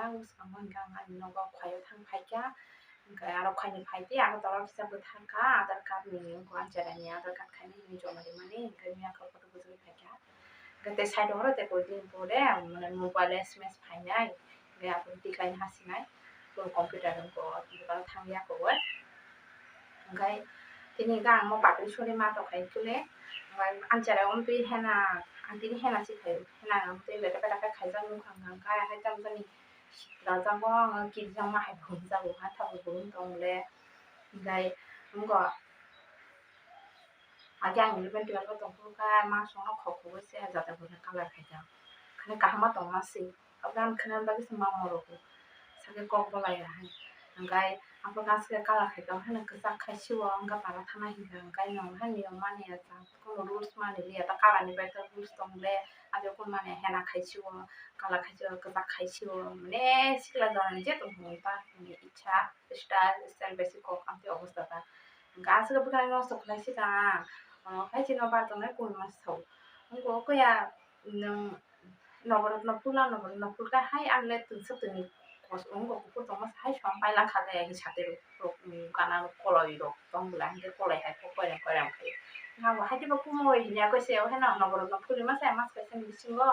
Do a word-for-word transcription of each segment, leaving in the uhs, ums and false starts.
Ang swkang bo hwnkha ang ani nogo khaio thang phaikha, hwnkhe aro khaini phaidi, aro tola kisa bwthang kha, Aadhaar card ni, wngkha ani chera ni Aadhaar card khaina hwnwi joma rimani, hwnkhe miya khe photo bujui phaikha. Hwnkhe tei side o oro tei koi din pore, mane mobile S M S phainai, hwnkhe abo twi khlaina hasinai, bo computer wngkha, o twi khlaina thangya koboi. Hwnkhe tini hwnkhe ang mo bakri sori ma tongkha actually. Hwnkhe ani chera o twi hena, ang tini hena si khai, hena ang twi beta beta khe khaijak nukha hwnkhe, hai tamjani sikla jabo ang kirjakma hai phunukjago, ha tabuk bo wng tong le. Hwnkhe wngkha, age ang eleven twelve o tongphuru khe ma songno khok khogwi se jata bwrwi colour khaijak, khani kaham ma tongma se. Abo ani khwnani bagwi se ma morogo sakhe kok bolai ya hai. Hwnkhe abo gas khe colour khai tong haino kwchak khai sio, hwnkhe para thana hinkha hwnkhe nwng haino mani ya, chwng kunu rules mani liya ta, colour ni bai khe rules tong le, abo kunu mani hena khai sio, colour khai sio, kwchak khai sio, mane sikla jora ni je tongmung ta nini ichha, style, style bai se kok, amtwi obosta ta. Hwnkhe aswk bwkhwnai nosto khlai sika ang, hai chini bar tongnai kunu ma sao, wngkha khe ya nwng Noborotno phul, a Noborotno phul khe hai ang le twngsa twngwi kos-, wng kok kuphur tongma se hai song pailangkha le, hai satwi rok, rok, gana rok, koloi rok tong bwla, hinkhe koloi hai kok koiram koiram khai. Abo hai diba kumui hinya khe se, o haino Noborotno phulwi masa mas kaisa ni bisingo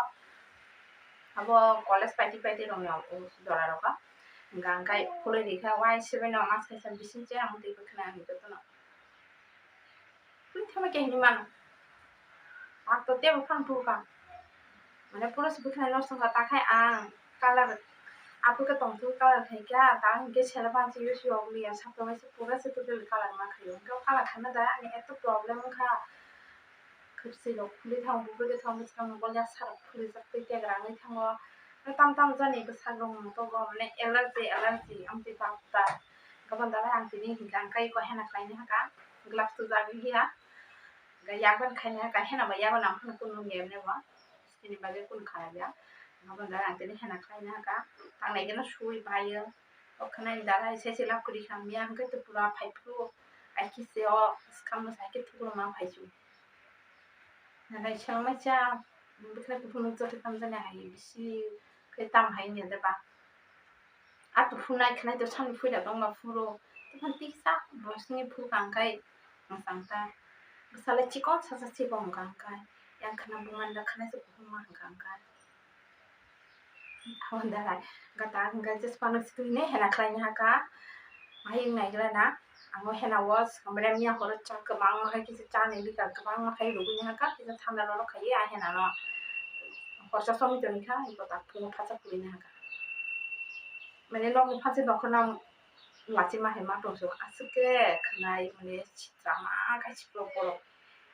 abo college paiti paiti rokni jora rok o. Hwnkha hwnkhe phulwi rikha, wai seven o mas kaisa bising se ang twi bwkhwnai ang jotono. Twi thangma khe hinwi mano. Ang to teibo phang thukha. Mane pura se bwkhwnai nosto wngkha, ta khai ang colour, aphuru khe tongthok colour khai kha, ta hinkhe sela phan se use yok liya, sapro hai se pura se totally colour ma khaio. Hinkhe o colour khaima da ani eto problem wngkha. Khwrwswi rok phulwi thango, buphuru khe thango, bwskango bolya sa rok phulwijak twi tegra wngwi thango. Tam tam jani bwsak rok mung togo, mane allergy, allergy, amtwi bak bak. Gabon dara ang tini hinkha ang kai ko hena khlaini haka, gloves twijak liya. Ga yago ni khaini haka, hena ba yago nang phano kunu nukya mane bo. Bini bagwi kunu kha ya. Gabon dara ang tini hena khlaini haka, tangnai gana sui baio. O khwnai dara hai se se lab kwrwi kha, miya hwnkhe to pura phai phuru. Ai khe se o swkang no sai khe thuklama phai su. Naithok maisa bwkhwnai kuphur nukjagwi tamjani hai bisi khe tam hai wngya de ba. A kuphur nai khwnai to sani phuila tongma phuru. Tokhan tiksa bosongni phuru kangkhai mwchang ta. Bwsala chikon sasa chikon kangkhai. Yang khwna bumani da khwnaisa kuphur ma hwnkha kangkhai. Hwnda hai gata hwnkhe je phano sitwini hena khlaini haka. Hai wngnai glana. Amo hena o swkang bre miya horo chak kwbangma khai kisa chani bikar kwbangma khai rwgwini haka, kisa thanda rwrwk khai a hena no. Horsa somoi toni kha, iko tak phungo phacha kwrwini haka. Mane nokni phansi nokhorna lachima hai ma tongso, aswk khe khwnai mane sitrama khai sikrok borok.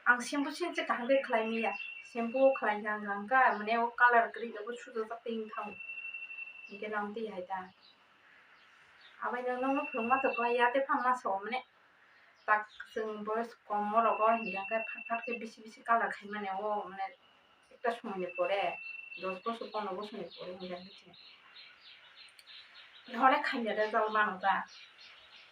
Ang shampoo sinse kaham khe khlai manya, shampoo khlai kha hwnkha hwnkha mane o colour kwrwi abo sujajak twi wng thango. Hinkhe nang twi hai ta. Abaino nokno phwrwngma tongkha ya tei phamma sao mane tak chwng boyos kom o rogo hinkhe phat phat khe bisi bisi colour khaimani o mane ekta somoini pore dos bosor pondro bosorni pore hinkhe hole khaina result mano ta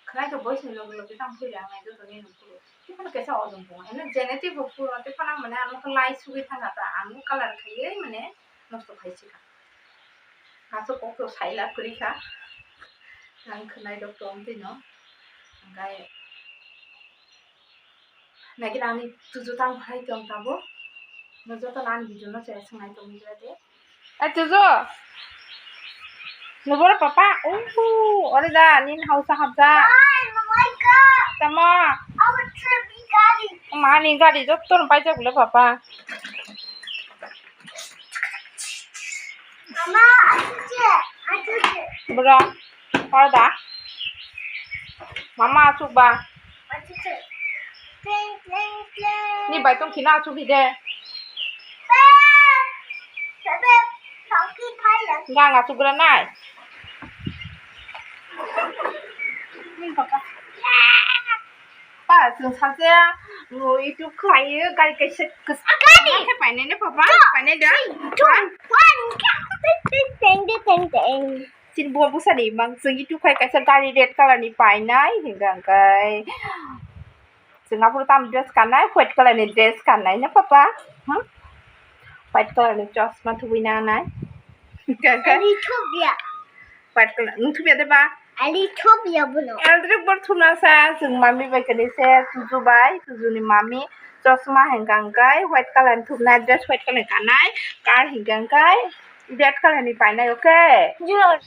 khwlai khe boyosni loge loge tamo phuila ang nai joto nini phuru tei phano kaisa ojong tongo eno genetic bo phuru tei phano mane ang nokha lai sugwi thangkha ta ang colour khaiwi mane nosto khai sikha. Aswk kok to saila kwrwi kha. Ang khwnai rok tong twi no. Hwnkhe nagina ani tuju tang phai tong tabuk. No joto no ani video no chaya swngnai tong de. Ai tuju. Nubora papa. Uhu. Ore da nin hausa habja. Tamo. Mani gari joto no paijak le papa. Mama, asuk je, asuk je. Bro, parda. Mama asuk ba. Asuk je. Pleng, pleng, pleng. Ni bai tong kina asuk hide. Pe, pe, pe, tongki thailang. Gang asuk gra nai. Min papa. Ba, chwng saja, no, YouTube khlaiyo, gari kaisa kwchak khe painai ne, papa? Painai da? Three, two, one, teng, teng, teng, teng. Chini bo bwsani mang chwng YouTube khai kaisa gari red colour ni painai, hwnkha hwnkhe chwng aphuru tamo dress kannai, white colour ni dress kannai na, papa? Hmm? White colour ni chosma thubui nanai. Hwnkha hwnkhe ani thubya. White color. Nung thupya de ba? Ali thupya bono. Eldrik bor thupna sa, chwng mami bai kani se, tuju bai, tuju ni mami. Chosma hingka hingkai, white color ni thupna, dress white color ni kanai, car hingka hingkai, red color ni painai, okay? Jor.